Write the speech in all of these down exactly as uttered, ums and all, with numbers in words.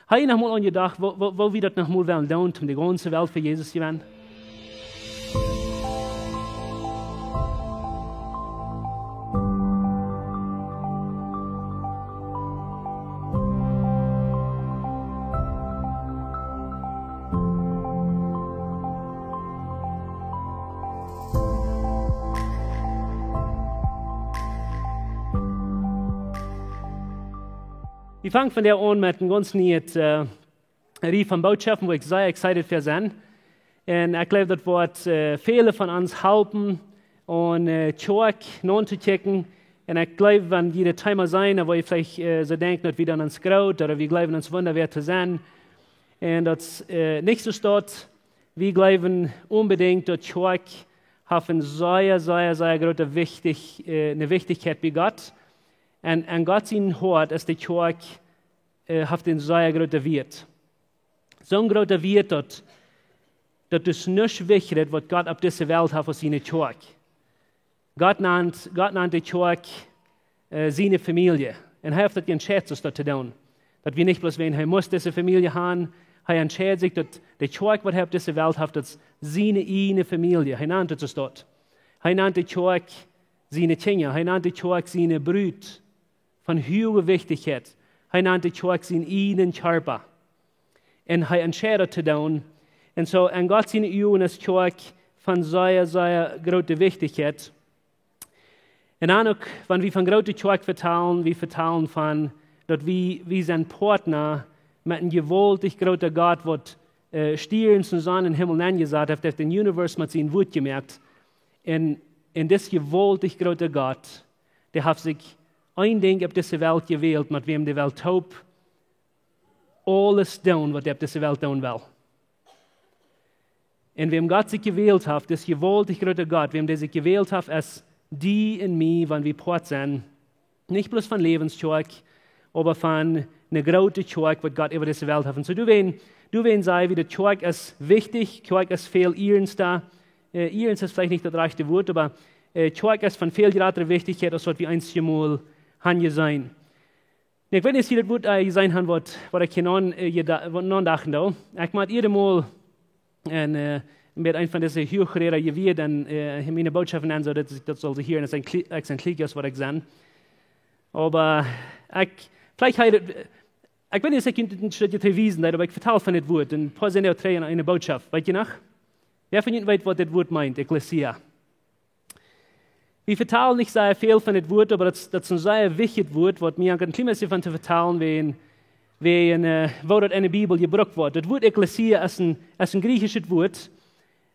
Hab jie noch mol aun jedocht, woo, woo, woo wie daut noch mol wellen doonen, om de gaunze Welt fa Jesus to jewennen? Wie fangen vondoag aun met een gaunz niee, äh, Rieej von Bootschoften, wua ekj sea excited fa sie. Un ekj jleew, daut woat, äh, väle von ons halpen, aun, äh, Kjoakj nauntokjikjen. Un ekj jleew, wan wie dit Thema seenen, dan woa jie veleicht, äh, soo denkjen, daut wie dan ons groot, ooda wie jleewen ons wundaboa to sennen. Un daut, äh, nich soo steit. Wie jleewen onbedinjt, daut Kjoakj haft eene sea, sea, sea groote Wichtich-, äh, eene Wichtichkjeit bie Gott. Un, un Gott sien Hoat es, de Kjoakj, äh, haft eene sea groote Wieet. Soon groote Wieet, daut, daut es nuscht wichtja, waut Gott opp dise Welt haft aus siene Kjoakj. Gott nant, Gott nant de Kjoakj, äh, siene Famielje. Un hee haft daut entscheit, daut to doonen. Daut wia nich bloos wäajen hee must dise Famielje haben. Hee entscheed sikj, daut de Kjoakj, waut hee opp dise Welt haft, daut es siene ieejne Famielje. Hee nant et soo. Hee nant de Kjoakj siene Kjinja. Hee nant de Kjoakj siene Brut. Von huage Wichtichkjeit. Hee nant de Kjoakj sienen ieejnen Kjarpa. Un hee entscheed daut to doonen. Un soo, enn Gott siene Uagen es Kjoakj von sea, sea groote Wichtichkjeit. Un dan uk, wan wie von groote Kjoakj vetalen, wie vetalen von, daut wie, wie sent Partner met een jewaultich groota Gott, waut, äh, Stierns un Sonn em Himmel nenjesat haft, haft dän Universe met sien Wuat jemoakt. Un, un dis jewaultich groota Gott, dee haft sikj een Dinkj opp dise Welt jewält, met wäm de Welt toop aules doonen, waut hee opp dise Welt doonen well. Un wäm Gott sikj jewält haft, dis jewaultich groota Gott, wäm dee sikj jewält haft, es die un mie, wan wie Poat sent, nich bloos von Läwens Kjoakj, oba von eene groote Kjoakj, waut Gott äwa dise Welt haft. Un soo, du ween, du ween saj wie, de Kjoakj es wichtich, Kjoakj es väl iernsta. Äh, iernst es veleicht nich daut rajchte Wuat, oba, äh, Kjoakj es von väl jratre Wichtichkjeit, aus waut wie eenjemol haben jeseenen. Nu, ekj weet nich, aus jie daut Wuat, äh, jeseenen haben, waut, waut ekj hia aun, äh, jeda-, waut aun docht, doa. Ekj mott jiedet Mol een, äh, met een von dise Huachräda jewieet un, äh, miene Bootschoften aun, soo daut, daut saul sikj hieren, daut ekj een Kli-, ekj een Kjlieekjes, waut ekj sie. Oba ekj, veleicht hab jie daut, ekj weet nich, aus ekj junt een Stekj to wiesen deed, oba ekj vetal von dit Wuat, een poa Sindach trigj enn eene Bootschoft. Weet jie noch? Wäa von junt weet, waut dit Wuat meent, Ekklesia? Wie vetalen nich sea väl von dit Wuat, oba daut, daut es een sea wichtjet Wuat, waut mie uk een kjlien bät von to vetalen, wäajen, wäajen, äh, woo daut enne Bibel jebrukt woat. Daut Wuat Ekklesia es een, es een griechischet Wuat.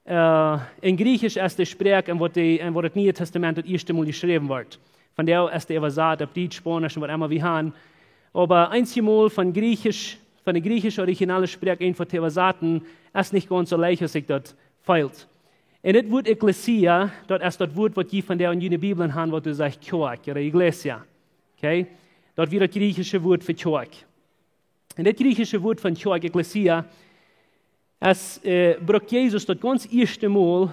Äh, enn Griechisch es de Sproak, enn waut de, enn waut daut Niee Tastament daut ieeschte Mol jeschräwen wort. Von doa es dee äwasat opp Dietsch, Spaunisch un waut emma wie haben. Oba eenjemol von Griechisch, von de griechische originale Sproak eefach to äwasaten, es nich gaunz soo leicht, aus sikj daut feelt. Un dit Wuat Ekklesia, daut es daut Wuat, waut jie von doa enn june Bibeln haben, waut doa sajcht Kjoakj, ooda Iglesia. Okay? Daut wia daut griechische Wuat fa Kjoakj. Un dit griechische Wuat von Kjoakj, Ekklesia, es, äh, brukt Jesus daut gaunz ieeschte Mol,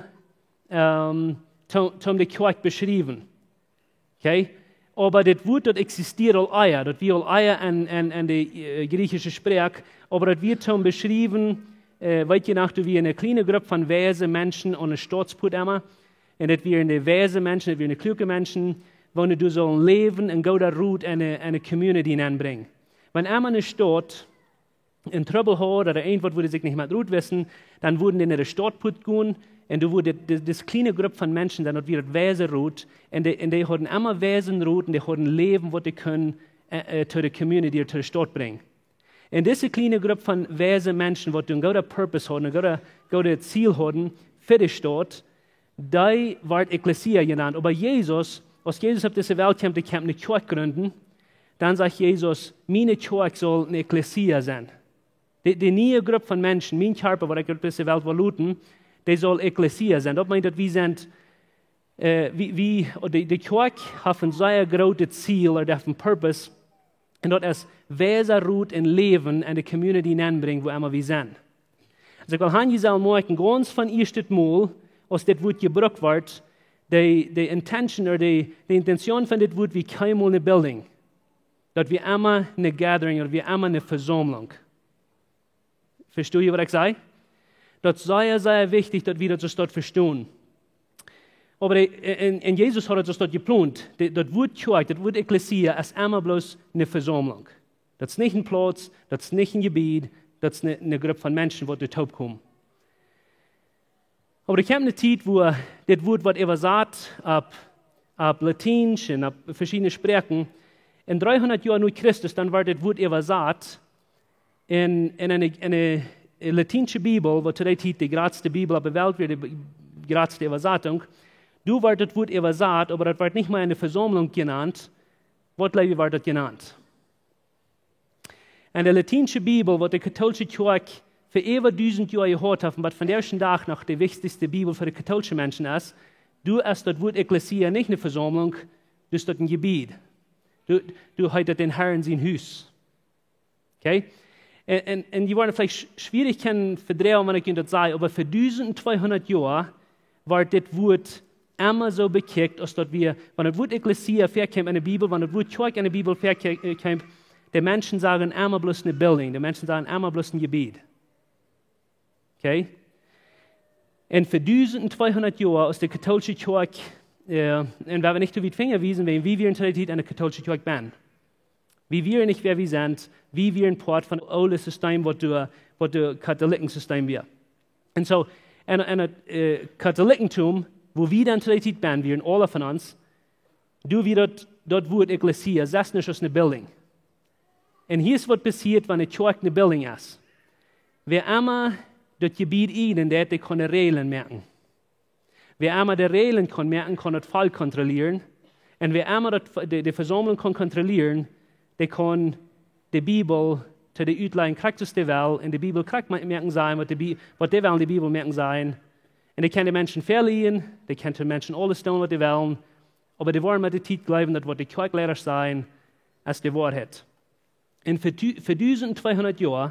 ähm, to, toom de Kjoakj beschriewen. Okay? Oba dit Wuat, daut eksistieed aul ea, daut wia aul ea enn, enn, enn de, äh, griechische Sproak, oba daut wia toom beschriewen, äh, weet jie noch, doa wia eene kjliene Grupp von weise Menschen aun de Stautspuat emma. Un daut wieren de weise Menschen, daut wieren de kluake Menschen, waut doa sullen läwen un gooden Rot enn de, enn de Community nenbrinjen. Wan emma eene Staut enn Trubbel haud ooda irjentwaut, wua dee sikj nich met Rot wisten, dan wudden dee no de Stautspuat gonen un doa wudd de, de, dise kjliene Grupp von Menschen, dan daut wia daut weise Rot, un dee, un dee hauden emma weisen Rot un dee hauden Läwen, waut dee kunnen, äh, äh, to de Community, to de Staut brinjen. Un dise kjliene Grupp von weise Menschen, waut een goodet Purpose hauden, een goodet, goodet Ziel hauden, fa de Staut, dee wort Ekklesia jenant. Oba Jesus, aus Jesus opp dise Welt kjeem, dee kjeem eene Kjoakj grunden, dan sajcht Jesus, miene Kjoakj saul eene Ekklesia sennen. De, de niee Grupp von Menschen, mien Kjarpa, waut ekj opp dise Welt well loten, dee saul Ekklesia sennen. Daut meent, daut wie sent, äh, wie, wie, de, de Kjoakj haft een sea grootet Ziel, ooda haft een Purpose, un daut es weisen Rot un Läwen enn de Community nenbrinjen, wua emma wie sent. Aulsoo ekj well han, jie sellen moakjen, gaunz von ieeschtet Mol, aus dit Wuat jebrukt wort, de, de intention ooda de, de Intention von dit Wuat wia kjeenmol eene Building. Daut wia emma eene Gathering ooda wia emma eene Vesaumlunk. Vestonen jie waut ekj saj? Daut es sea, sea wichtich daut wie daut soo vestonen. Oba de, en, en Jesus haud daut soo jeplont. De, daut Wuat Kjoakj, daut Wuat Ekklesia es emma bloos eene Vesaumlunk. Daut es nich een Plauz, daut es nich een Jebied, daut es eene, eene Grupp von Menschen waut doa toopkomen. Oba doa kjemt eene Tiet wua dit Wuat woat äwasat opp, opp Lateinsch un opp veschiedne Sproaken. En dreehundat Joa no Christus, dan woat dit Wuat äwasat en, en eene, eene lateinsche Bibel, waut to dee Tiet de jratste Bibel opp de Welt wia, de jratste Äwasatunk. Doa woat dit Wuat äwasat, oba daut woat nich mea eene Vesaumlunk jenant. Waut jleew jie woat daut jenant? En de lateinsche Bibel, waut de katoolsche Kjoakj fa äwa dusent Joa jehaut haft un waut vondoag dän Dach noch de wichtichste Bibel fa de katoolsche Menschen es, doa es daut Wuat Ekklesia nich eene Vesaumlunk, doa es daut een Jebied. Doa, doa heet daut dän Herrn sien Hus. Okay? En, en, en jie woaren veleicht sch-, schwierich kjennen vedroagen, wan ekj junt daut saj, oba fa dusent tweehundat Joa woat dit Wuat emma soo bekjikjt, aus daut wia, wan daut Wuat Ekklesia väakjeem en de Bibel, wan daut Wuat Kjoakj en de Bibel väakjeem, de Menschen sagen emma bloos eene Building, de Menschen sagen emma bloos een Jebied. Okay? En fa dusent tweehundat Joa, aus de katoolsche Kjoakj, äh, un wie woaren nich too wiet Finja wiesen, wäajen wie wieren to dee Tiet en de katoolsche Kjoakj bennen. Wie wieren nich wäa wie sent, wie wieren Poat von daut oole System, waut doa, waut daut Katholikensystem wia. Un soo, en, en daut, äh, Katholikentum, wua wie dan to dee Tiet bennen wieren, aule von ons, doa wia daut, daut Wuat Ekklesia, daut es nuscht aus eene Building. Un hia es waut passieet, wan de Kjoakj eene Building es. Wäa emma daut Jebied ieejnen deed, dee kunn de Räajlen moaken. Wäa emma de Räajlen kunn moaken, kunn daut Volkj kontrollieren. Un wäa emma daut, de, de Vesaumlunk kunn kontrollieren, dee kunn de Bibel to dee utläajen, krakjt aus dee well, un de Bibel krakjt moaken sajen, waut de Bi-, waut dee wellen de Bibel moaken sajen. Un dee kunnen de Menschen veleiden, dee kunnen de Menschen aules doonen, waut dee wellen. Oba dee woaren met de Tiet jleewen, daut waut de Kjoakjleida sajen, es de Woarheit. En fa du-, fa dusent tweehundat Joa,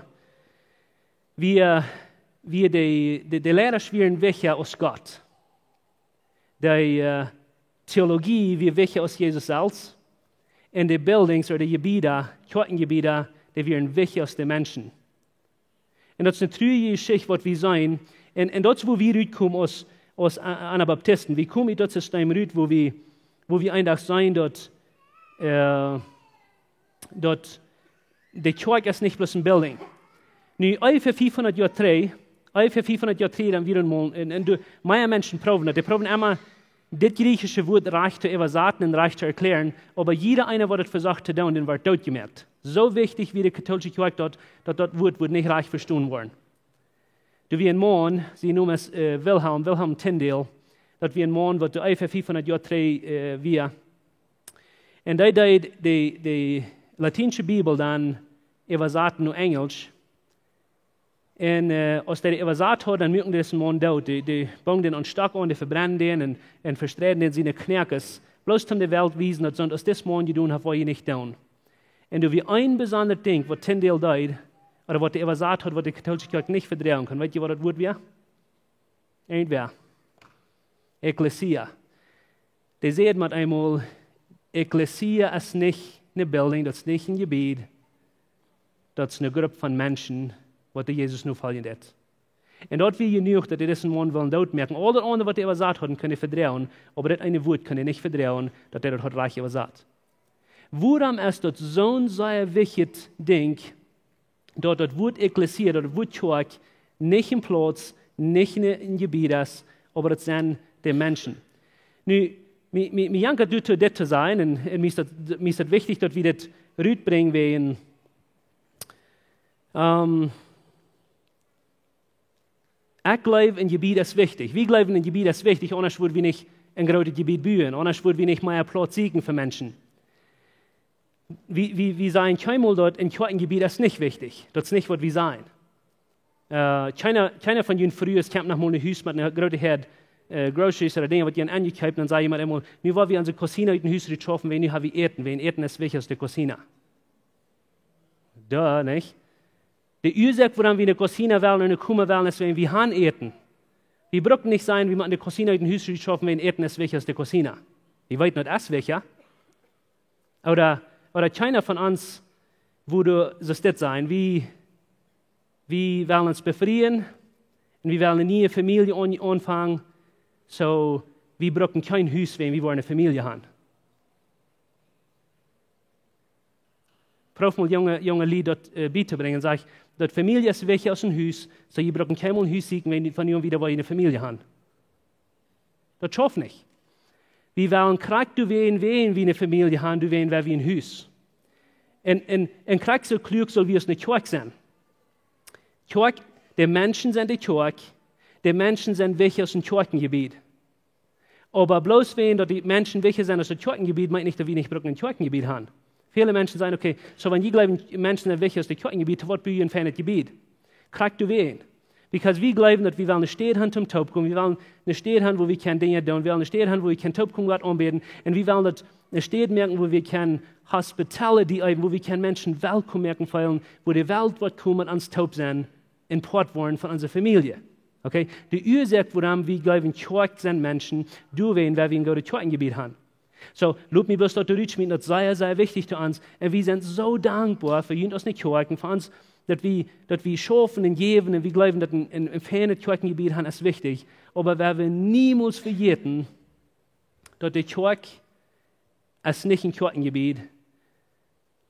wia, wia de, de, de Leida wieren wichtja aus Gott. De, äh, Theologie wia wichtja aus Jesus selfst. Un de Buildings ooda de Jebieda, Kjoakjenjebieda, dee wieren wichtja aus de Menschen. Un daut es eene trurje Jeschicht, waut wie seenen. Un, un daut es, wua wie rutkomen aus, aus A-, Anabaptisten. Wie komen ut daut System rut, wua wie, wua wie eendach seenen, daut, äh, daut de Kjoakj es nich bloos een Building. Nu, onjefäa fiefhundat Joa trigj, onjefäa fiefhundat Joa trigj, dan wia een Mol, un, un de, mea Menschen proowen daut. Dee proowen emma, dit griechische Wuat rajcht to äwasaten un rajcht to erkjläaren, oba jieda eena, waut daut vesocht to doonen, dee wort dootjemoakt. Soo wichtich wia de katoolsche Kjoakj daut, daut daut Wuat, Wuat nich rajcht vestonen wort. Doa wia een Maun, sien Nomen es, äh, Wilhelm, Wilhelm Tyndale. Daut wia een Maun, waut doa onjefäa fiefhundat Joa trigj, äh, wia. Un dee deed de, de lateinsche Bibel dan äwasaten no Enjelsch. Un, äh, aus dee dee äwasat haud, dan muaken dee disen Maun doot. Dee, dee bungen dän aun Stock aun, dee vebrennen dän un, un vestreiden dän siene Knoakes. Bloos om de Welt wiesen, daut soont aus dis Maun jedonen haft, woa jie nich doonen. Un doa wia een besondret Dinkj, waut Tyndale deed, ooda waut dee äwasat haud, waut de katoolsche Kjoakj nich vedroagen kunn. Weet jie, waut daut Wuat wia? Irjentwäa. Ekklesia. Dee säd met eemol, Ekklesia es nich eene Building, daut es nich een Jebied, daut es eene Grupp von Menschen, waut dee Jesus nofoljen deit. Un daut wia jenuach, daut dee disen Maun wullen dootmoaken. Aul daut aundre, waut dee äwasat hauden, kunn dee vedroagen, oba daut eene Wuat kunn dee nich vedroagen, daut dee daut haud rajcht äwasat. Wuarom es daut soon sea wichtjet Dinkj, daut daut Wuat Ekklesia, daut daut Wuat Kjoakj, nich een Plauz, nich een, een Jebied es, oba daut sent de Menschen. Nu, mie, mie, mie jankat doatoo dit to sajen, un, un mie es daut, mie es daut wichtich, daut wie dit rutbrinjen, wäajen, ähm, ekj jleew, een Jebied es wichtich. Wie jleewen, een Jebied es wichtich, aundasch wudd wie nich een grootet Jebied buen, aundasch wudd wie nich mea Plauz sieekjen fa Menschen. Wie, wie, wie sajen kjeenmol, daut een Kjoakjenjebied es nich wichtich. Daut es nich, waut wie sajen. Äh, kjeena, kjeena von junt Frues kjemt noch mol no Hus met eene groote Häad, äh, Groceries ooda Dinja, waut jie aunjekjeept, dan saj jie met eemol, nu woa wie onse Cocina ut dän Hus rutschaufen, wäajen nu ha wie Äten, wäajen Äten es wichtja aus de Cocina. Doa, nich? De Uasoak, wuarom wie eene Cocina wellen un eene Cama wellen, es, wäajen wie han Äten. Wie brucken nich sajen, wie motten de Cocina ut dän Hus rutschaufen, wäajen Äten es wichtja aus de Cocina. Wie weeten, daut es wichtja. Ooda, ooda kjeena von ons wudd soo dit sajen, wie, Wie wellen ons befrieen un wie wellen eene niee Famielje aun-, aunfangen. Soo, wie brucken kjeen Hus, wan wie woaren eene Famielje haben. Proow mol junge, junge Lied daut, äh, bietobrinjen. Saj, daut Famielje es wichtja aus een Hus. Soo, jie brucken kjeenmol een Hus sieekjen, wan jie von nu aun wieda woaren eene Famielje haben. Daut schauft nich. Wie wellen krakjt doawäajen, wan wie eene Famielje haben, doawäajen, wan wie een Hus. Un, un, un krakjt soo kluak sell wie aus eene Kjoakj sennen. Kjoakj, de Menschen sent de Kjoakj, de Menschen sent wichtja aus een Kjoakjenjebied. Oba bloos wan daut de Menschen wichtja sent aus daut Kjoakjenjebied, meent nich, daut wie nich brucken een Kjoakjenjebied haben. Väle Menschen sajen, okay, soo wan jie jleewen, Menschen sent wichtja aus daut Kjoakjenjebied, waut buen jie een feinet Jebied? Krakjt doawäajen. Because wie jleewen, daut wie wellen eene Städ haben toom toopkomen, wie wellen eene Städ haben, wua wie kjennen Dinja doonen, wie wellen eene Städ haben, wua wie kjennen toopkomen, Gott aunbäden, un wie wellen daut eene Städ moaken, wua wie kjennen hospitality haben, wua wie kjennen Menschen welkom moaken feelen, wua de Welt woat komen, ons toop sennen, een Poat woaren von onse Famielje. Okay? De Uasoak, wuarom wie jleewen, Kjoakj sent Menschen, doawäajen, wan wie een goodet Kjoakjenjebied haben. Soo, lot mie bloos daut doa rutschmieten, daut sea, sea wichtich to ons. Un wie sent soo dankboa fa junt aus eene Kjoakj un fa ons, daut wie, daut wie schaufen un jäwen un wie jleewen, daut een, een, een feinet Kjoakjenjebied haben es wichtich. Oba wie woaren niemols vejäten, daut de Kjoakj es nich een Kjoakjenjebied,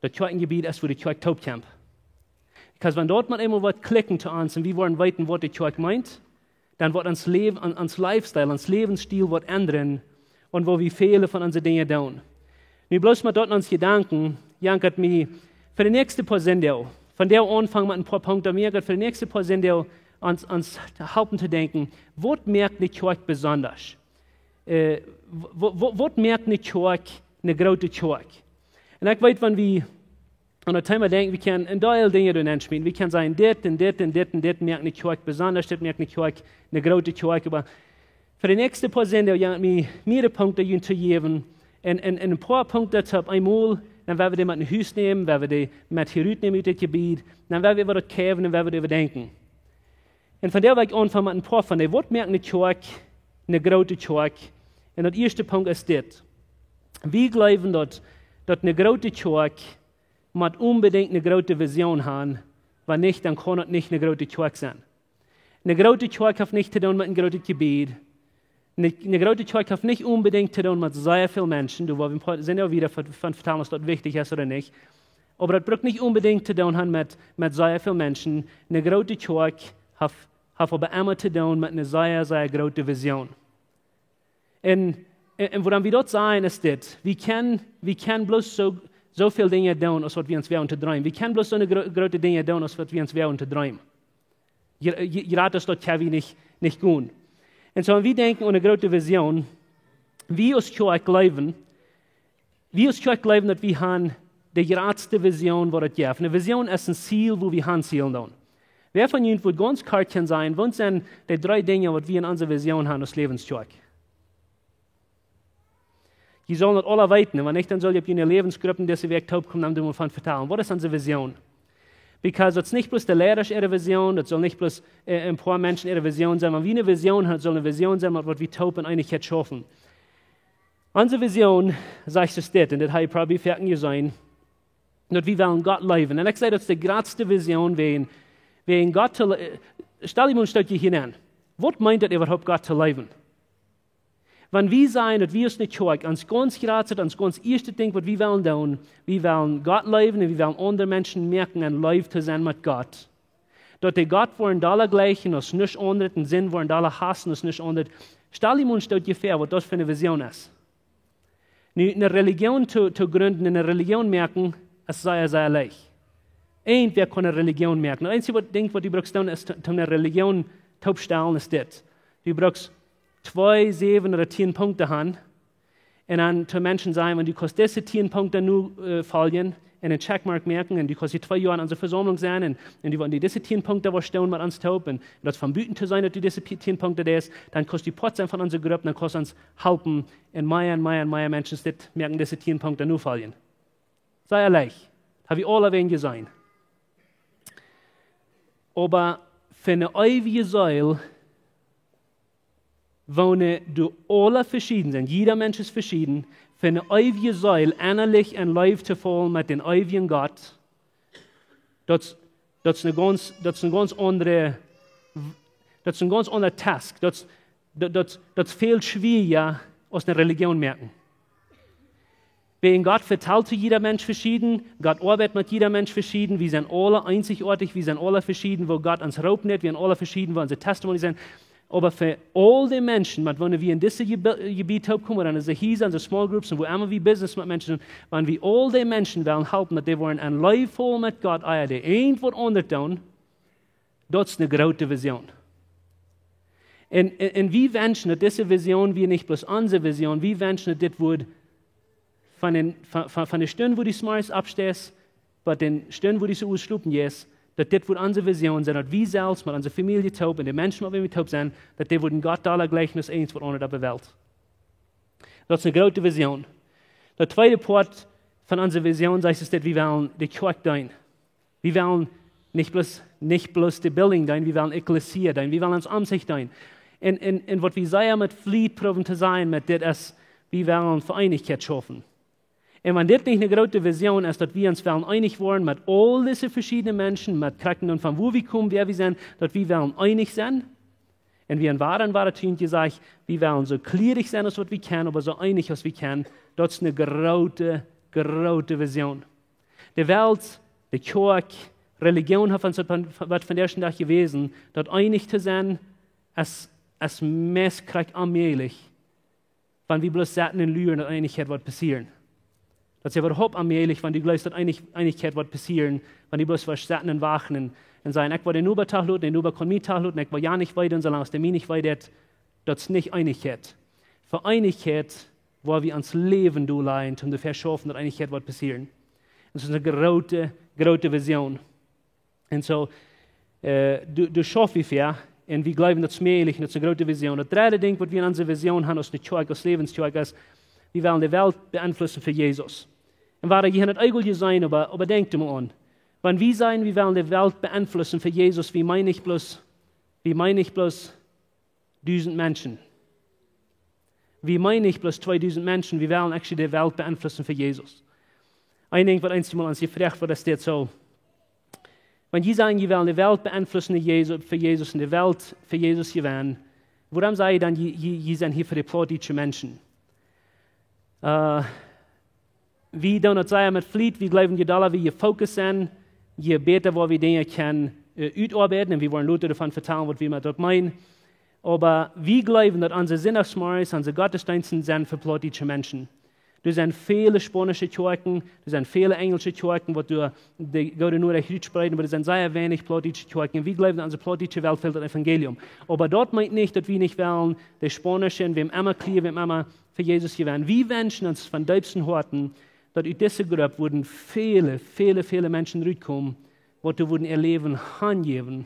daut Kjoakjenjebied es, wua de Kjoakj toopkjemt. Because wan daut mau eemol woat klikjen to ons un wie woaren weeten, waut de Kjoakj meent, dan woat ons Läwen, on-, ons lifestyle, ons Läwensstil woat endren un woo wie väle von onse Dinja doonen. Nu bloos mau daut en ons Jedanken, jankat mie fa de näakjste poa Sindach, von doa aunfangen met een poa Punkten, mie jankat fa de näakjste poa Sindach ons, ons halpen to denkjen, waut moakt de Kjoakj besonda? Äh, wa-, wa-, wa-, waut moakt ne Kjoakj ne groote Kjoakj? Un ekj weet, wan wie aun daut Thema denkjen, wie kjennen een Deel Dinja doa nenschmieten. Wie kjennen sajen, dit un dit un dit un dit moakt ne Kjoakj besonda, dit moakt ne Kjoakj ne groote Kjoakj. Oba fa de näakjste poa Sindach, jo, mie, mea Punkten junt to jäwen. Un, un, un een poa Punkten opp eemol, dan woa wie dee met no Hus nämen, woa wie dee met hia rut nämen ut dit Jebied, dan woa wie äwa daut kjikjen un woa wie doaräwa denkjen. Un von doa well ekj aunfangen met een poa von dee, waut moakt ne Kjoakj ne groote Kjoakj? Un daut ieeschte Punkt es dit. Wie jleewen daut, daut ne groote Kjoakj mott onbedinjt ne groote Vision haben, wan nich, dan kaun daut nich ne groote Kjoakj sennen. Ne groote Kjoakj haft nich to doonen met een grootet Jebied. Ne, ne groote Kjoakj haft nich onbedinjt to doonen met sea väl Menschen. Doa woa wie een poa, sent jo wada von, von vetalen, aus daut wichtich es ooda nich. Oba daut brukt nich onbedinjt to doonen haben met, met sea väl Menschen. Ne groote Kjoakj haft, haft oba emma to doonen met ne sea, sea groote Vision. Un, un, un wuarom wie daut sajen es dit. Wie kjennen, wie kjennen bloos soo, soo väl Dinja doonen aus waut wie ons woagen to dreemen. Wie kjennen bloos soone gro-, groote Dinja doonen aus waut wie ons woagen to dreemen. Je, je, je lat es daut, jo, wie nich, nich goot. Un soo, wan wie denkjen aun ne groote Vision, wie aus Kjoakj jleewen, wie aus Kjoakj jleewen daut wie haben de jratste Vision waut et jeft. Ne Vision es een Ziel, wua wie han zielen doonen. Wäa von junt wudd gaunz kort kjennen sajen, waut sent de dree Dinja waut wie en onse Vision haben aus Läwenskjoakj? Jie sellen daut aula weeten, un wan nich, dan sell jie opp june Läwensgruppen dise Wäakj toopkomen, dan doonen wie von vetalen. Waut es onse Vision? Because daut es nich bloos de Leaders äare Vision, daut sell nich bloos, äh, een poa Menschen äare Vision sennen, wan wie ne Vision haben, daut sell ne Vision sennen, met waut wie toop en Eenichkjeit schaufen. Onse Vision, sajcht es dit, un daut hab jie probably foaken jeseenen, daut wie wellen Gott leewen. Un ekj saj, daut es de jratste Vision, wäajen, wäajen Gott to le-, äh, stal die mol een Stootje hia aun. Waut meent daut äwahaupt, Gott to leewen? Wan wie sajen, daut wie aus ne Kjoakj, ons gaunz jratstet, ons gaunz ieeschtet Dinkj, waut wie wellen doonen, wie wellen Gott leewen un wie wellen aundre Menschen moaken en Leew to sennen met Gott. Daut dee Gott woaren dolla jlikjen aus nuscht aundret un Sind woaren dolla hausen aus nuscht aundret. Stal die mol een Stootje väa, waut daut fa ne Vision es. Nu, ne Religion to, to jrinden un ne Religion moaken, es sea, sea leicht. Irjentwäa kaun ne Religion moaken. Daut eensje waut, Dinkj waut du brukst doonen es to, to ne Religion toopstalen es dit. Du brukst twee, säwen ooda tieen Punkten haben. Un dan to Menschen sajen, wan du kaust dise tieen Punkten nu, äh, foljen un een Checkmark moaken un du kaust hia twee Joa en onse Vesaumlunk sennen un, un du, wan du dise tieen Punkten woascht doonen met ons toop un daut von buten to seenen daut du dise pi-, tieen Punkten deist, dan kaust du Poat sennen von onse Grupp, dan kaust ons halpen un mea un mea un mea Menschen dit moaken, dise tieen Punkten nofoljen. Sea leicht. Hab wie aula wäajen jeseenen. Oba fa ne eewje Seel, woone doa aula veschieden sent, jieda Mensch es veschieden, fa ne eewje Seel ennalich en Leew to faulen met dän eewjen Gott, daut es Daut es een gaunz, daut es een gaunz aundre, daut es een gaunz aundra Task. Daut, daut, daut, daut es väl schwierja aus eene Religion moaken. Wäajen Gott vetalt to jieda Mensch veschieden, Gott oabeit met jieda Mensch veschieden, wie sent aule eenzigoatich, wie sent aule veschieden, woo Gott ons roopen deit, wie sent aule veschieden, woo onse Testimony sent. Oba fa aul dee Menschen, met woone wie en dise Jebe-, Jebiet toopkomen, ooda en onse Hiesa, en onse small groups, un wua emma wie Business met Menschen doonen, wan wie aul dee Menschen wellen halpen, daut dee woaren een Läwen voll met Gott, ea dee irjent waut aundret doonen, daut es eene groote Vision. Un, un, un wie wenschen, daut dise Vision wia nich bloos onse Vision, wie wenschen, daut dit wudd von dän, von, von, von de Stund, wua du zemorjes oppsteist, bat dän Stund, wua du oppschliepen jeist, daut dit wudd onse Vision sennen, daut wie selfst met onse Famielje toop un de Menschen, met wäm wie toop sent, daut dee wudden Gott dolla jlikjen aus irjent waut aundret opp de Welt. Daut es eene groote Vision. De tweede Poat von onse Vision, sajcht, es, daut wie wellen de Kjoakj deenen. Wie wellen nich bloos, nich bloos de Building deenen, wie wellen Ekklesia deenen, wie wellen ons omsich deenen. Un, un, un waut wie sea met Fliet proowen to sajen met dit es, wie wellen fa Eenichkjeit schaufen. Un wan dit nich eene groote Vision es, daut wie ons wellen eenich woaren met aul dise veschiedne Menschen, met krakjt dan von wua wie komen, wäa wie sent, daut wie wellen eenich sennen, un wie en woaren, woaren Tiet jesajcht, wie wellen soo kjlierich sennen aus waut wie kjennen, oba soo eenich aus wie kjennen, daut es eene groote, groote Vision. De Welt, de Kjoakj, Religion haft ons daut von, waut von dän ieeschten Dach jewäsen, daut eenich to sennen, es, es meist krakjt onmäajlich, wan wie bloos sitten un luren, daut Eenichkjeit woat passieren. Daut es äwahaupt onmäajlich, wan du jleefst, daut Eenich-, Eenichkjeit woat passieren, wan du bloos woascht sitten un wachten un, un sajen, ekj woa dän Noba toloten, dän Noba kaun mie toloten, ekj woa jo nich wee doonen, soo lang aus dee mie nich wee deit, daut es nich Eenichkjeit. Fa Eenichkjeit woa wie ons Läwen dollajen, om doafäa schaufen, daut Eenichkjeit woat passieren. Daut es eene groote, groote Vision. Un soo, äh, doa, doa schaufen wie fa, un wie jleewen, daut es mäajlich, un daut es eene groote Vision. Daut dredde Dinkj, waut wie en onse Vision haben, aus eene Kjoakj, aus Läwens Kjoakj es, wie wellen de Welt beeinflussen fa Jesus. Un wie haben daut ieejentlich jeseenen, oba, oba denkjt mol aun. Wan wie sajen, wie wellen de Welt beeinflussen fa Jesus, wie meenen nich bloos, wie meenen nich bloos dusent Menschen. Wie meenen nich bloos tweedusent Menschen, wie wellen actually de Welt beeinflussen fa Jesus. Een Dinkj, waut eemol ons jefroacht wort, es dit soo. Wan jie sajen, jie wellen de Welt beeinflussen fa Jesus, fa Jesus un de Welt fa Jesus jewennen, wuarom saj jie dan, jie, jie, jie sent hia fa de plautdietsche Menschen? Äh, wie doonen daut sea met Fliet, wie jleewen, je dolla wie jefokust sent, je bäta woa wie Dinja kjennen, äh, utoabeiden. Un wie woaren lota doavon vetalen, waut wie met daut meenen. Oba wie jleewen, daut onse Sindachsmorjes, onse Gottesdeensten sent fa plautdietsche Menschen. Doa sent väle spaunische Kjoakjen, doa sent väle enjelsche Kjoakjen, waut doa de goode Norecht utspreeden, oba doa sent sea weinich plautdietsche Kjoakjen. Wie jleewen, onse plautdietsche Welt fält daut Evangelium. Oba daut meent nich, daut wie nich wellen de spaunische, wäm emma kjlien, wäm emma fa Jesus jewennen. Wie wenschen ons von deepstem Hoaten, daut ut dise Grupp wudden väle, väle, väle Menschen rutkomen, waut doa wudden äa Läwen hanjäwen,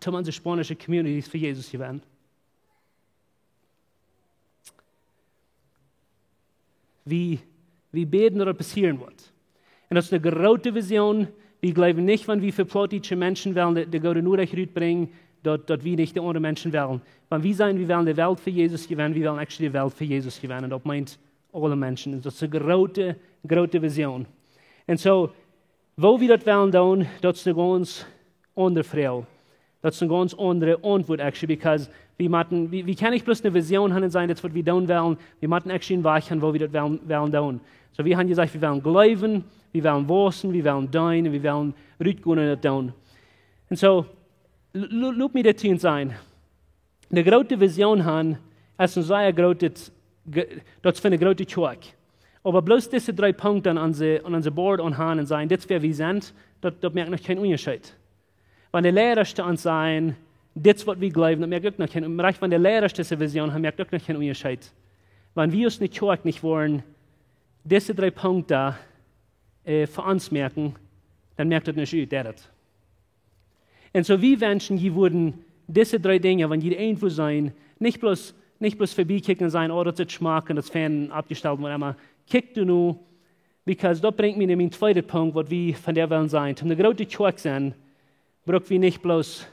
om onse spaunische Communities fa Jesus jewennen. Wie, wie bäden, daut daut passieren woat. Un daut es eene groote Vision. Wie jleewen nich, wan wie fa plautdietsche Menschen wellen de, de goode Norecht rutbrinjen, daut, daut wie nich de aundre Menschen wellen. Wan wie sajen, wie wellen de Welt fa Jesus jewennen, wie wellen actually de Welt fa Jesus jewennen. Un daut meent aule Menschen. Un daut es eene groote, groote Vision. Un soo, woo wie daut wellen doonen, daut es eene gaunz aundre Froag. Daut es eene gaunz aundre Auntwuat, actually, because wie motten, wie, wie kjennen nich bloos eene Vision haben un sajen, daut es, waut wie doonen wellen. Wie motten actually eenen Wajch haben, woo wie daut wellen, wellen doonen. Soo, wie haben jesajcht, wie wellen jleewen, wie wellen wausen, wie wellen deenen, wie wellen rutgonen un daut doonen. Un soo, l-, l-, lot mie dit hia sajen. Eene groote Vision haben, es een sea grootet, ge-, daut es fa eene groote Kjoakj. Oba bloos dise dree Punkten aun onse, aun onse Board aunhangen un sajen, dit es wäa wie sent, daut, daut moakt noch kjeen Unjascheet. Wan de Leida to ons sajen, dit es, waut wie jleewen, daut moakt uk noch kjeen, rajcht wan de Leida dise Vision haben, moakt uk noch kjeen Unjascheet. Wan wie aus eene Kjoakj nich woaren dise dree Punkten, äh, fa ons moaken, dan moakt daut nich ut, deit daut? Un soo, wie wenschen, jie wudden dise dree Dinja, wan jie irjentwua sent, nich bloos, nich bloos verbie kjikjen un sajen, oh, daut es schmock un daut es fein oppjestalt, waut emma. Kjikj doano, because daut brinjt mie no mien tweeden Punkt, waut wie vondoag wellen sajen. Om eene groote Kjoakj sennen, bruck wie nich bloos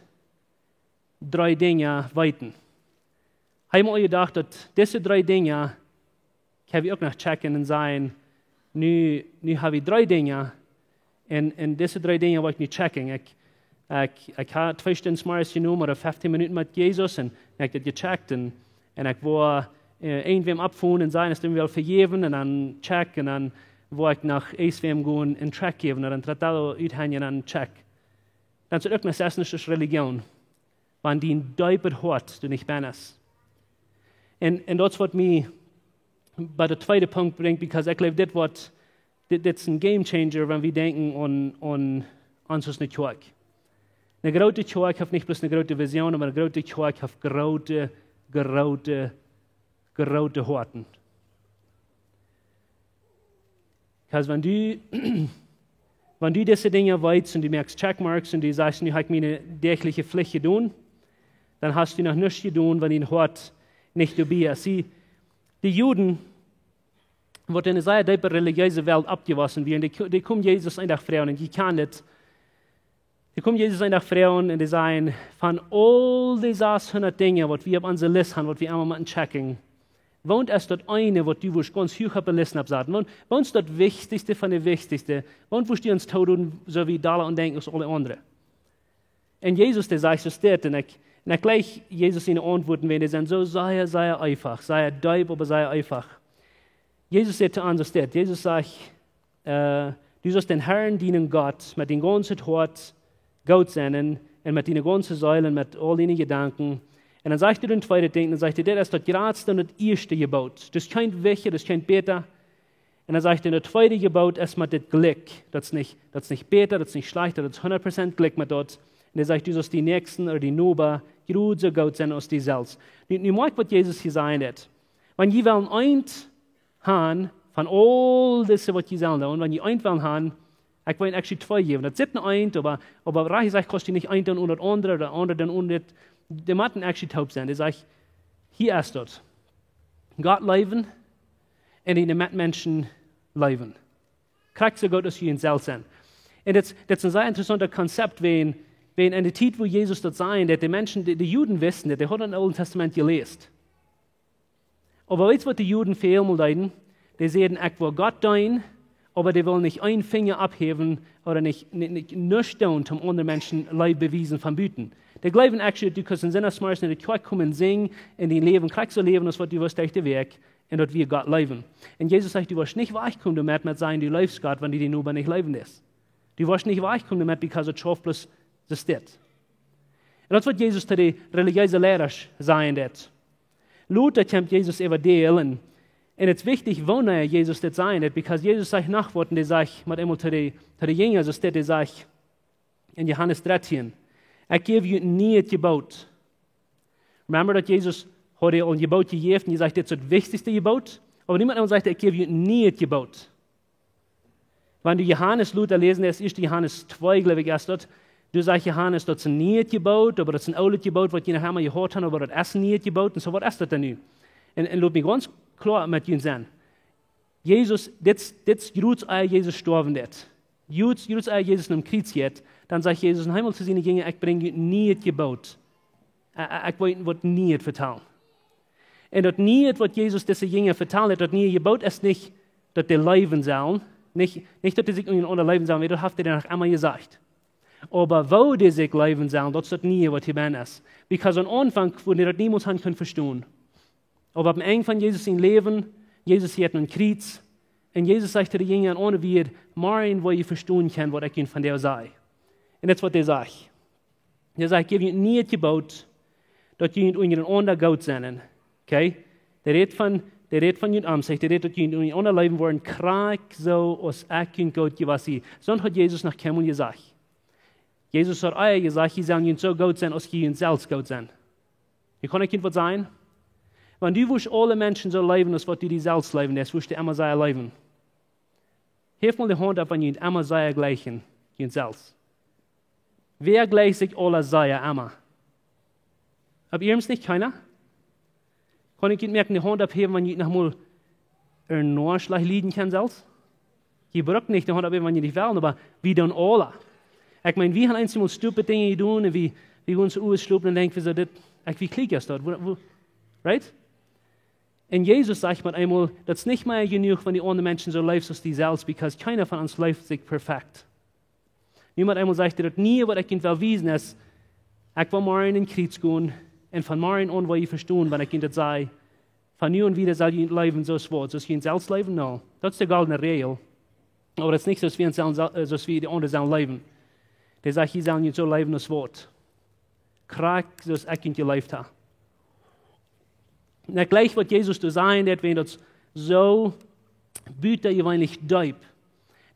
dree Dinja weeten. Hab mol jedocht, daut dise dree Dinja, kjenn wie uk noch checken un sajen, Nu, nu hab ekj dree Dinja. Un, un dise dree Dinja woa ekj nu checken. Ekj, ekj, ekj hab twee Stunden 's morgens jenomen ooda fefteen Minuten met Jesus un ekj hab daut gecheckt. Un, un ekj woa, äh, irjentwäm oppfonen un sajen, es dee well vejäwen un dan check un dan woa ekj noch eent wäm gonen un check jäwen un dan tratado uthenjen un dan check. Dan es daut uk noch sestens Religion. Wan dien deepet Hoat doa nich bennen es. Un, un daut es waut mie bie dän tweeden Punkt brinjt, because ekj jleew dit woat, dit, dit es een game changer, wan wie denkjen aun, aun ons aus eene Kjoakj. Eene groote Kjoakj haft nich bloos eene groote Vision, oba eene groote Kjoakj haft groote, groote, groote Hoaten. Because wan du, wan du dise Dinja weetst un du moakst checkmarks un du sajst, nu hab ekj miene däajliche Plicht jedonen, dan hast du noch nuscht jedonen, wan dien Hoat nich doabie es. See, dee Juden, waut en eene sea deepe relijeese Welt oppjewossen wieren, dee, dee kjeemen Jesus een Dach froagen un dee kjanen dit. Dee kjeemen Jesus een Dach froagen un dee säden, von aul dee sashundat Dinja, waut wie opp onse List haben, waut wie emma motten checken, woont es daut eene, waut du wurscht gaunz huach opp de List oppsaten? Woont, woont es daut wichtichste von de wichtichste? Woont wurscht du ons toodonen, soo wie dolla aun denkjen aus aule aundre? Un Jesus, dee sajcht soo dit, un ekj, un ekj jlikj Jesus siene Auntwuaten, wiels dee sent soo sea, sea eefach, sea deep, oba sea eefach. Jesus sajcht to ons soo dit, Jesus sajcht, äh, du saust dän Herrn, dienen Gott, met dien gaunzet Hoat goot sennen un met diene gaunze Seel un met aul diene Jedanken. Un dan sajcht hee daut tweede Dinkj, dan sajcht hee, dit es daut jratste un daut ieeschte Jeboot. Daut es kjeen wichtja, daut es kjeen bäta. Un dan sajcht hee, daut tweede Jeboot es met dit jlikj. Daut es nich, daut es nich bäta, daut es nich schlajchta, daut es hundat Prozent jlikj met daut. Un hee sajcht, du saust dienen Näakjsten ooda dienen Noba jrod soo goot sennen aus die selfst. Nu, nu moakj waut Jesus hia sajen deit. Wan jie wellen eent han von aul dise waut jie sellen doonen, wan jie eent wellen han, ekj well actually twee jäwen. Daut sitt nich eent, oba, oba rajcht jesajcht, kaust du nich eent doonen onen daut aundre, ooda daut aundre doonen onen dit. Dee motten actually toop sennen. Dee sajcht, hia es daut. Gott leewen un de Metmenschen leewen. Krakjt soo goot aus jie selfst sent. Un dit, dit es een sea interessauntet Konzept, wan, wan en de Tiet, wua Jesus daut säd, daut de Menschen, de, de Juden wisten daut, dee hauden daut em Oolen Tastament jeläst. Oba weetst waut de Juden väl mol deeden? Dee säden, ekj well Gott deenen, oba dee wellen nich een Finja opphäwen ooda nich, nich, nich, nuscht doonen, om aundre Menschen Leew bewiesen von buten. Dee jleewen actually, du kaust een Sindach zemorjes no de Kjoakj komen, sinjen un dien Läwen krakjt soo läwen aus waut du wurscht derch de Wäakj, un daut wia Gott leewen. Un Jesus sajcht, du woascht nich wajchkomen doamet, met sajen, du leefst Gott, wan du dienen Noba nich leewen deist. Du woascht nich wajchkomen doamet, because daut schauft bloos soo stell. Un daut es waut Jesus to de relijeese Leida sajen deed. Lota kjemt Jesus äwadäl un, un et es wichtich, wanea Jesus dit sajen deed, because Jesus sajcht noch waut un dee sajcht, met eemol to de, to de Jinja, soo steit, dee sajcht en Johanes dartieen, ekj jäw junt een nieet Jeboot. Remember daut Jesus haud aul een Jeboot jejäft un hee sajcht, dit es daut wichtichste Jeboot. Oba niemols sajcht hee, ekj jäw junt een nieet Jeboot. Wan du Johanes lota läsen, daut es ieescht Johanes twee, jleew ekj, es daut. Doa sajcht Johanes, daut es een nieet Jeboot, oba daut es een oolet Jeboot, waut jie noch emma jehoat haben, oba daut es een nieet Jeboot. Un soo, waut es daut dan nu? Un, un lot mie gaunz kloa met junt sennen. Jesus, dit, dit es jrod ea Jesus stoawen deed. Jrod, jrod ea Jesus aum Kjriez jinkj, dan sajcht Jesus noch eemol to siene Jinja, ekj brinj junt een nieet Jeboot. Ekj, ekj, ekj well junt waut Nieet vetalen. Un daut Nieet, waut Jesus dise Jinja vetalt, daut niee Jeboot es nich, daut dee leewen sellen, nich, nich daut dee sikj unjarenaunda leewen sellen, wiels daut haft hee noch emma jesajcht. Oba woo dee sikj leewen sellen, daut es daut Nieet, waut hia bennen es. Because aum Aunfank wudden dee daut niemols haben kunt vestonen. Oba aum Enj von Jesus sien Läwen, Jesus jinkj aum Kjriez, un Jesus sajcht to de Jinja, onen wia, morjen woa jie vestonen kjennen, waut ekj junt vondoag saj. Un daut es waut hee sajcht. Hee sajcht, ekj jäw junt een nieet Jeboot, daut jie unjarenaunda goot sennen. Okay? Dee rät von, dee rät von junt Omsecht, dee rät, daut jie unjarenaunda leewen woaren, krakjt soo aus ekj junt goot jewast sie. Soo haud Jesus noch kjeenmol jesajcht. Jesus haud ea jesajcht, jie sellen junt soo goot sennen, aus jie junt selfst goot sent. Nu kaun ekj junt waut sajen? Wan du wurscht aule Menschen soo leewen, aus waut du die selfst leewen deist, wurscht du emma sea leewen. Häft mol de Haunt opp, wan jie emma sea jlikjen, junt selfst. Wäa jlikjt sikj aula sea emma? Opp iernst nich, kjeena? Kaun ekj junt moakjen de Haunt opphäwen, wan jie noch mol een Noa schlajcht lieden kjennen selfst? Jie brucken nich de Haunt opphäwen, wan jie nich wellen, oba wie doonen aula. Ekj meen, wie haben eenjemol stupid Dinja jedonen un wie, wie gonen soo utschlopen un denkjen, wie soo dit, ekj, wie kjlieekj es daut, woo, woo, right? Un Jesus sajcht met eemol, daut es nich mea jenuach, wan du aundre Menschen soo leefst aus die selfst, because kjeena von ons leeft sikj perfekt. Nu met eemol sajcht hee, daut niee, waut ekj junt well wiesen, es, ekj well morjen aum Kjriez gonen, un von morjen aun woa jie vestonen, wan ekj junt daut saj, von nu aun wieda sell jie junt leewen soo aus waut, soo aus jie junt selfst leewen, no. Daut es de goldne Räajel. Oba daut es nich soo aus wie, ons sellen, soo aus wie de aundre sellen leewen. Dee sajcht, jie sellen junt soo leewen aus waut. Krakjt soo aus ekj junt jeleeft hab. Un ekj jleich, waut Jesus doa sajen deed, wan daut soo butajeweenlich deep.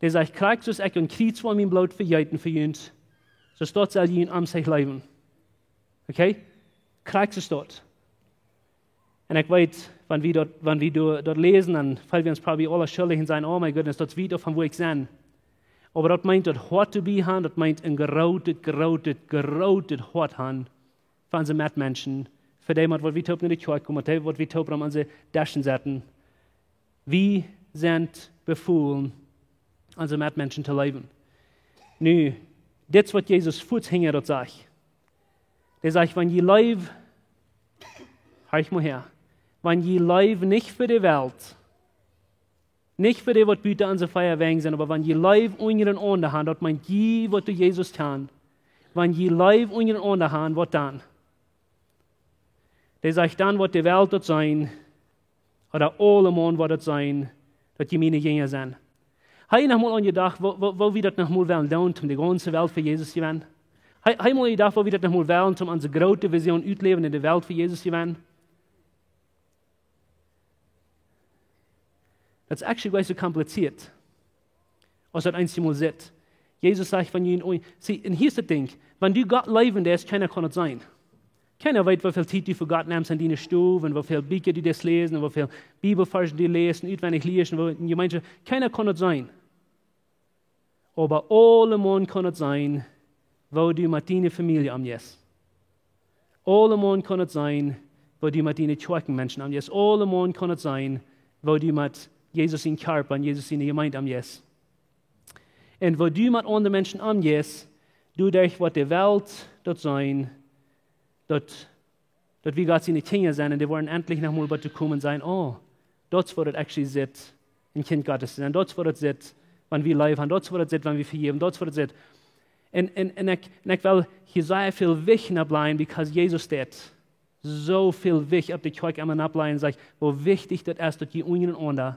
Dee sajcht, krakjt soo aus ekj aum Kjriez woa mien Bloot vejeeten fa junt, soo aus daut sell jie junt aun sikj leewen. Okay? Krakjt soo aus daut. Un ekj weet, wan wie daut, wan wie doa, daut läsen, dan feelen wie ons probably aule schuldich un sajen, oh my goodness, daut es wiet von wua ekj sie. Oba daut meent daut Hoat to be han, daut meent een grootet, grootet, grootet Hoat han fa onse Metmenschen, fa dee, met waut wie toop no de Kjoakj komen, met dee, waut wie toop aun onse Deschen setten. Wie sent befoolen, onse Metmenschen to leewen. Nu, dit es waut Jesus fuaz hinja daut sajcht. Dee sajcht, wan jie leewen, hia mol häa, wan jie leewen nich fa de Welt, nich fa dee, waut buta onse vea Wenj sent, oba wan jie Leew unjarenaunda han, daut meent jie, waut doa Jesus kjanen, wan jie Leew unjarenaunda han, waut dan? Dee sajcht, dan woat de Welt daut seenen, ooda aulemaun woat daut seenen, daut jie miene Jinja sent. Hab jie noch mol aun jedocht, woo, woo, woo wie daut noch mol wellen doonen, om de gaunze Welt fa Jesus to jewennen? Hab, hab jie mol jedocht, woo wie daut noch mol wellen, om onse groote Vision utläwen un de Welt fa Jesus to jewennen? Daut es actually goanich soo kompliziert, aus daut eenjemol sitt. Jesus sajcht, wan jie, see, un hia es daut Dinkj, wan du Gott leewen deist, kjeena kaun daut seenen. Kjeena weet, woo väl Tiet du fa Gott nemst en diene Stow un woo väl Bieekja du deist läsen un woo väl Bibelvarsch du läst un utwendich lieescht un woo en Jemeenschoft. Kjeena kaun daut seenen. Oba aulemaun kaun daut seenen, woo du met diene Famielje omjeist. Aulemaun kaun daut seenen, woo du met diene Kjoakjenmenschen omjeist. Aulemaun kaun daut seenen, woo du met Jesus sien Kjarpa un Jesus siene Jemeent omjeist. Un woo du met aundre Menschen omjeist, doaderch woat de Welt daut seenen, daut, daut wie Gott siene Kjinja sent, un dee woaren endlich noch mol bat to komen un sajen, oh, daut es waut daut actually sitt, een Kjint Gottes to sennen. Daut es waut daut sitt, wan wie Leew han. Daut es waut daut sitt, wan wie vejäwen. Daut es waut daut sitt. Un, un, un ekj, un ekj well hia sea väl Wicht nopp lajen, because Jesus deed soo väl Wicht opp de Kjoakj emma nopp lajen, sajcht, woo wichtich daut es, daut jie unjarenaunda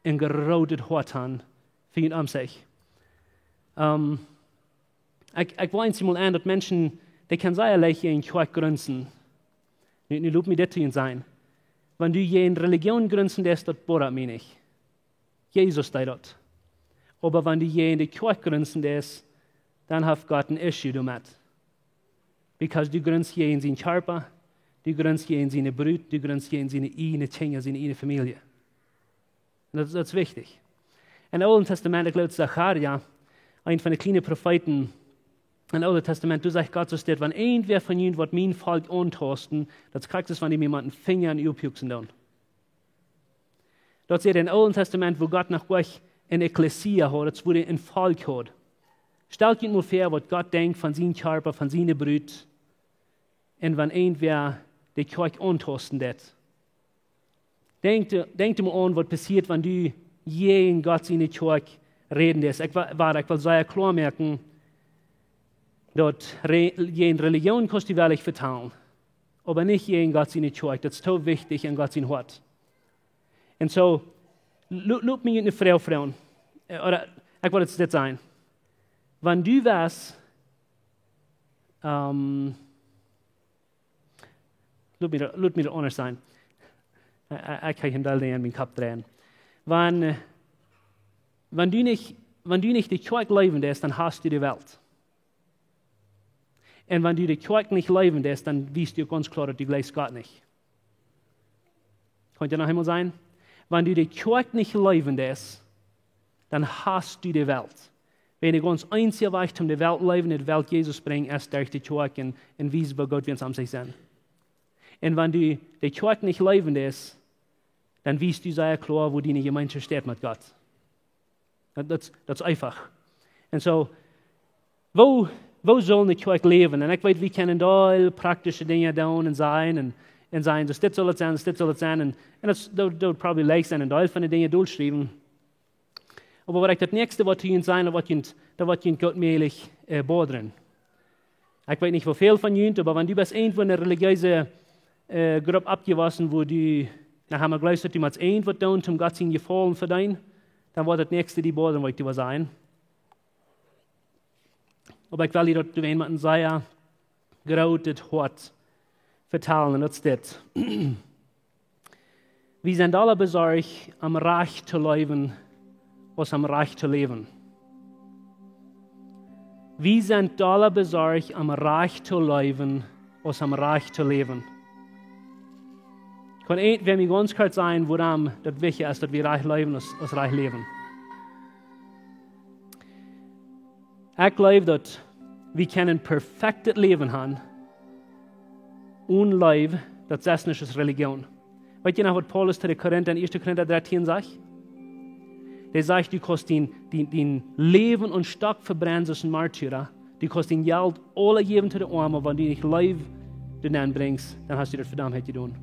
een grootet Hoat han fa junt omsich. Ehm, ekj, ekj well eenjemol aun, daut Menschen, dee kjennen sea leicht jäajen Kjoakj grunzen. Nu, nu lot mie dit to junt sajen. Wan du jäajen Relijoon grunzen deist, daut bodat mie nich. Jesus deed daut. Oba wan du jäajen de Kjoakj grunzen deist, dan haft Gott een issue doamet. Because du grunst jäajen sien Kjarpa, du grunst jäajen siene Brut, du grunst jäajen siene ieejne Kjinja, siene ieejne Famielje. Un daut, daut es wichtich. Em Oolen Tastament, ekj jleew, Sacharja, eena von de kjliene Profeeten em Oolen Tastament, doa sajcht Gott soo dit, wan irjentwäa von junt woat mien Volkj auntausten, daut es krakjt soo aus wan dee mie met een Finja en de Uag puksen doonen. Daut es em Oolen Tastament, wua Gott noch goanich eene Ekklesia haud, daut es wua hee een Volkj haud. Stalt junt mol väa, waut Gott denkjt von sien Kjarpa, von siene Brut, un wan irjentwäa de Kjoakj auntausten deed. Denkj, denkj mol aun, waut passieet, wan du jäajen Gott siene Kjoakj räden deist. Ekj wa-, waut ekj well sea kloa moaken, daut re-, jäajen Relijoon kaust du wellich vetalen, oba nich jäajen Gott siene Kjoakj. Daut es too wichtich en Gott sien Hoat. Un soo, lo-, lot mie eene Froag froagen. Eh, ooda, ekj well daut dit sajen. Wan du wurscht, ehm, lot mie, lot mie aundasch sajen. Eh, eh, ekj kaun een Deel en mienen Kopp dreien. Wan, eh, wan du nich, wan du nich de Kjoakj leewen deist, dan hast du de Welt. Un wan du de Kjoakj nich leewen deist, dan wiest du gaunz kloa, daut du jleefst Gott nich. Kaun ekj daut noch eemol sajen? Wan du de Kjoakj nich leewen deist, dan hast du de Welt. Wan de gaunz eensje Wajch, om de Welt leewen, de Welt Jesus brinjen, es derch de Kjoakj un, un wiesen, woo goot wie ons aun sikj sent. Un wan du de Kjoakj nich leewen deist, dan wiest du sea kloa, woo diene Jemeenschoft steit met Gott. Daut, daut, daut es eefach. Un soo, woo, woo saul de Kjoakj läwen? Un ekj weet, wie kjennen aul praktische Dinja doonen un sajen un, Un sajen, dus dit saul et sennen, dus dit saul et sennen. Un, un daut, daut, daut probably leicht sennen, een Deel von de Dinja dootschriewen. Oba waut ekj daut näakjste waut hia sennen, daut woat junt, daut woat junt goot mäajlich äh, bothern. Ekj weet nich woo väl von junt, oba wan du best irjentwoo en eene relijeese äh, Grupp oppjewossen, wua du noch emma jleefst daut du motst irjentwaut doonen toom Gott sien Jefaulen vedeenen, dan woat daut näakjste die bothern, waut ekj die woa sajen. Oba ekj well die daut doa een met een sea grootet Hoat vetalen, un daut es dit. Wie sent aule besorcht om rajcht to läwen aus om rajcht to läwen. Wie sent aule besorcht om rajcht to läwen aus om rajcht to läwen. Kaun irjentwäa mie gaunz kort sajen, wuarom daut wichtja es, daut wie rajcht läwen aus, aus rajcht läwen? Ekj jleew, daut wie kjennen een perfektet Läwen haben, onen Leew, daut es nich aus Relijoon. Weet jie noch, waut Paulus to de Korinta en ieeschte Korinta dartieen sajcht? Dee sajcht, du kaust dien, dien, dien Läwen aun Stock vebrennen aus een Märtyra. Du kaust dien Jelt aules jäwen to de Oame, wan du nich Leew doa nenn brinjst, dan hast du daut Vedaumtheit jedonen.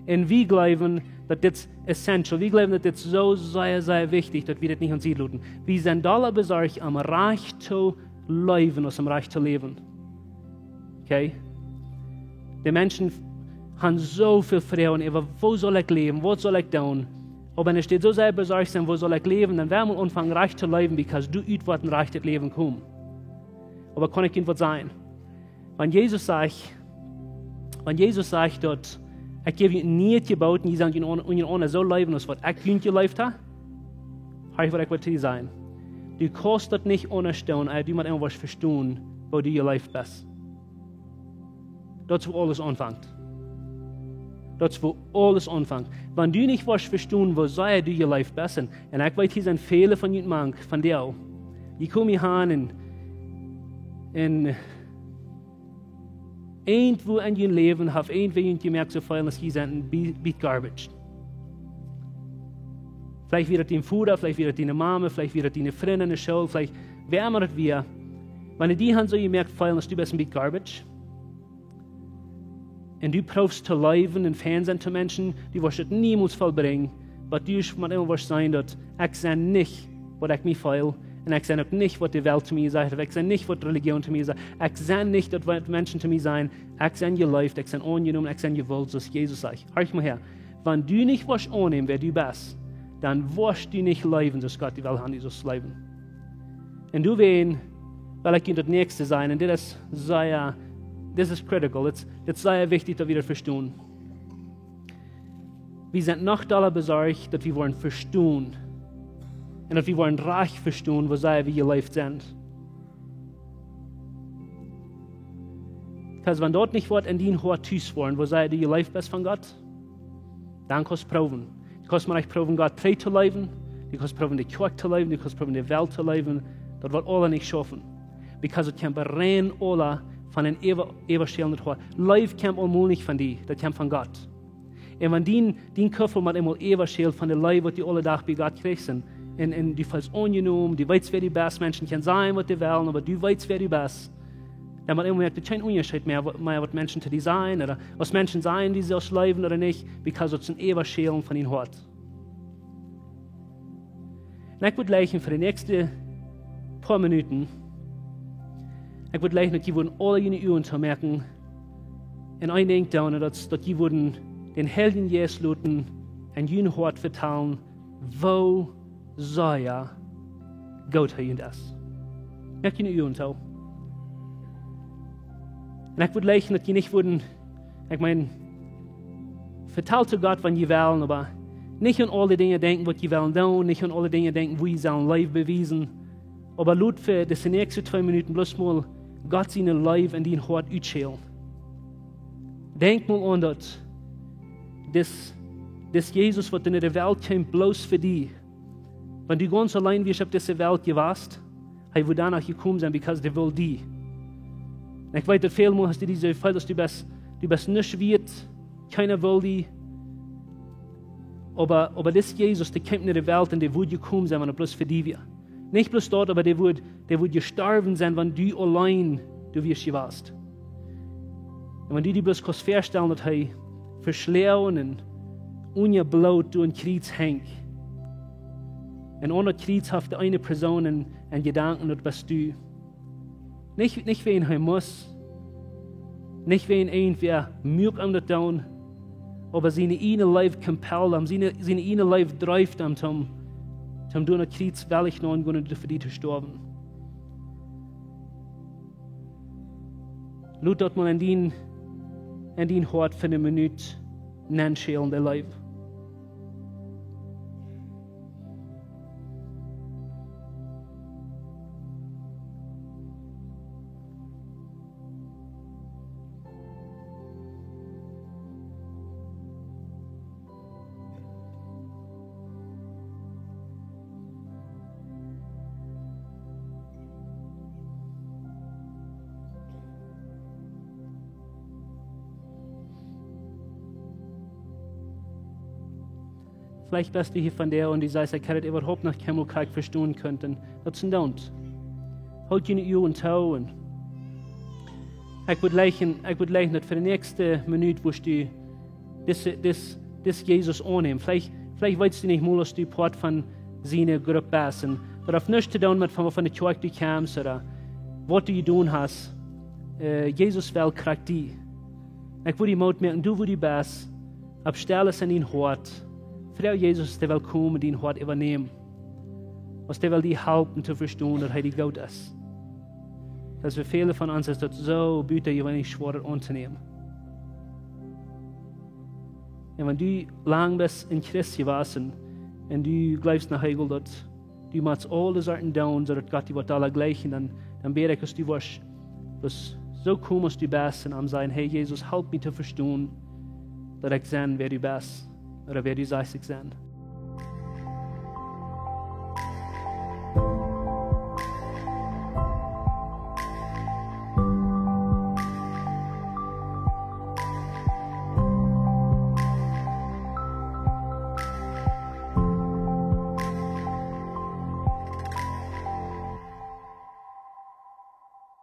Un wie jleewen, daut dit essential, wie jleewen, daut dit soo sea, sea wichtich, daut wie dit nich aun Sied loten. Wie sent aule besorcht om rajcht to läwen aus om rajcht to läwen. Okay? De Menschen haben soo väl Froagen äwa, woo saul ekj läwen, waut saul ekj doonen? Oba wan du soo sea besorcht best, woo saul ekj läwen, dan woa wie mol aunfangen rajcht to läwen, because du, ut woat een rajchtet Läwen komen. Oba kaun ekj junt waut sajen? Wan Jesus sajcht, wan Jesus sajcht daut, ekj jäw junt een niet Jeboot, un jie sellen junt aun-, unjarenaunda soo leewen aus waut ekj junt jeleeft hab, hab ekj waut ekj well to die sajen. Du kaust daut nich aundasch doonen, aus du motst emma woascht vestonen, woo du jeleeft best. Daut es wua aules aunfangt. Daut es wua aules aunfangt. Wan du nich woascht vestonen, woo sea du jeleeft best, un, un ekj weet, hia sent väle von junt mank, von dee, dee komen hia aun un, un irjentwua en jun Läwen haft irjentwäa junt jemoakt soo feelen aus jie sent een bi-, bit garbage. Veleicht wia daut dien Voda, veleicht wia daut diene Mame, veleicht wia daut diene Frind enne School, veleicht wäa emma daut wia. Wan dee die haben soo jemoakt feelen aus du best een bit garbage, un du proowst to läwen un fein sennen to Menschen, du woascht et niemols vollbrinjen, waut du motst emma woascht sajen, daut ekj sie nich waut ekj mie feel, un ekj sie uk nich waut de Welt to mie sajcht, ooda ekj sie nich waut Relijoon to mie sajcht, ekj sie nich daut waut Menschen to mie sajen, ekj sie jeleeft, ekj sie aunjenomen, ekj sie jewullt, soo aus Jesus sajcht. Horch mol häa, wan du nich woascht aunnämen wäa du best, dan woascht du nich läwen soo aus Gott die well haben, du saust läwen. Un doawäajen well ekj junt daut näakjste sajen, un dit es sea, this is critical, dit, dit es sea wichtich daut wie daut vestonen. Wie sent noch dolla besorcht daut wie woaren vestonen, un daut wie woaren rajcht vestonen, woo sea wie jeleeft sent. Because wan daut nich woat en dien Hoat tus woaren, woo sea du jeleeft best von Gott, dan kaust proowen. Du kaust mau nich proowen Gott trigj to läwen, du kaust proowen de Kjoakj to läwen, du kaust proowen de Welt to läwen, daut woat aules nich schaufen. Because daut kjemt rein aules von een äwa-, äwaschälendet Hoat. Leew kjemt aulmol nich von die, daut kjemt von Gott. Un wan dien, dien Kuffel mau emol äwaschält von de Leew waut du aule Dach bie Gott kjrichst, un, un du feelst aunjenomen, du weetst wäa du best, Menschen kjennen sajen waut dee wellen, oba du weetst wäa du best, dan mau emol moakjt et kjeen Unjascheet mea, waut, mea waut Menschen to die sajen, ooda aus Menschen sajen, du saust läwen ooda nich, because daut es een Äwaschälen von dien Hoat. Un ekj wudd jleichen fa de näakjste poa Minuten, ekj wudd jleichen daut jie wudden aule june Uagen toomoaken un een Dinkj doonen, un daut, daut jie wudden dän Heiljen Jeist loten en jun Hoat vetalen, woo sea goot hee junt es. Moakt june Uagen too. Un ekj wudd jleichen daut jie nich wudden, ekj meen, vetalt to Gott wan jie wellen, oba nich aun aul de Dinja denkjen waut jie wellen doonen, nich aun aul de Dinja denkjen woo jie sellen Leew bewiesen, oba lot fa dise näakjste twee Minuten bloos mol Gott siene Leew en dien Hoat utschälen. Denkj mol aun daut, dis, dis Jesus waut en de Welt kjeem bloos fa die. Wan du gaunz auleen wieescht opp dise Welt jewast, hee wudd doano jekomen sennen, because dee wull die. Un ekj weet daut väl mol hast du die soo jefeelt aus du best, du best nuscht wieet, kjeena wull die. Oba, oba dis Jesus, dee kjeem en de Welt un dee wudd jekomen sennen, wan et bloos fa die wia. Nich bloos daut, oba dee wudd, dee wudd jestorwen sennen, wan du auleen doa wieescht jewast. Un wan du die bloos kaust väastalen, daut hee veschloagen un unja Bloot aum Kjriez henjt. Un aun daut Kjriez haft de eene Persoon en, en Jedanken, daut best du. Nich, nich wäajen hee must. Nich wäajen irjentwäa muak am daut doonen. Oba siene ieejne Leew compelled am, siene, siene ieejne Leew dreef am, toom, toom doa aun daut Kjriez wellich naungonen un fa die to stoawen. Lot daut mol en dien, en dien Hoat fa eene Minut nenschälen, de Leew. Veleicht best du hia vondoag un du sajchst: "Ekj hab daut äwahaupt noch kjeenmol krakjt vestonen kunt." Un daut es don't. Hool diene Uagen too un ekj wudd jleichen, ekj wudd jleichen daut fa de näakjste Minut, wua du dis, dis, dis Jesus aunnämen. Veleicht, veleicht weetst du nich mol, aus du Poat von siene Grupp best. Un daut haft nuscht to doonen met von, von de Kjoakj du kjemst ooda waut du jedonen hast. Äh, Jesus well krakjt die. Ekj wudd die Moot moaken, du, wua du best, opp Stell es en dien Hoat. Froag Jesus, dee well komen, dien Hoat äwanämen. Aus dee well die halpen to vestonen, daut hee die goot es. Daut es fa väle von ons es daut soo butajeweenlich schwoa daut auntonämen. Un wan du lang best een Christ jewast un du jleefst noch emma daut du motst aule Sachen doonen, soo daut Gott die woat aula jleichen, dan, dan bäd ekj, aus du woascht, daut soo komen, aus du best, un am sajen: "Hey Jesus, halp mie to vestonen, daut ekj sie, wäa du best, ooda wäa du sajchst ekj sie."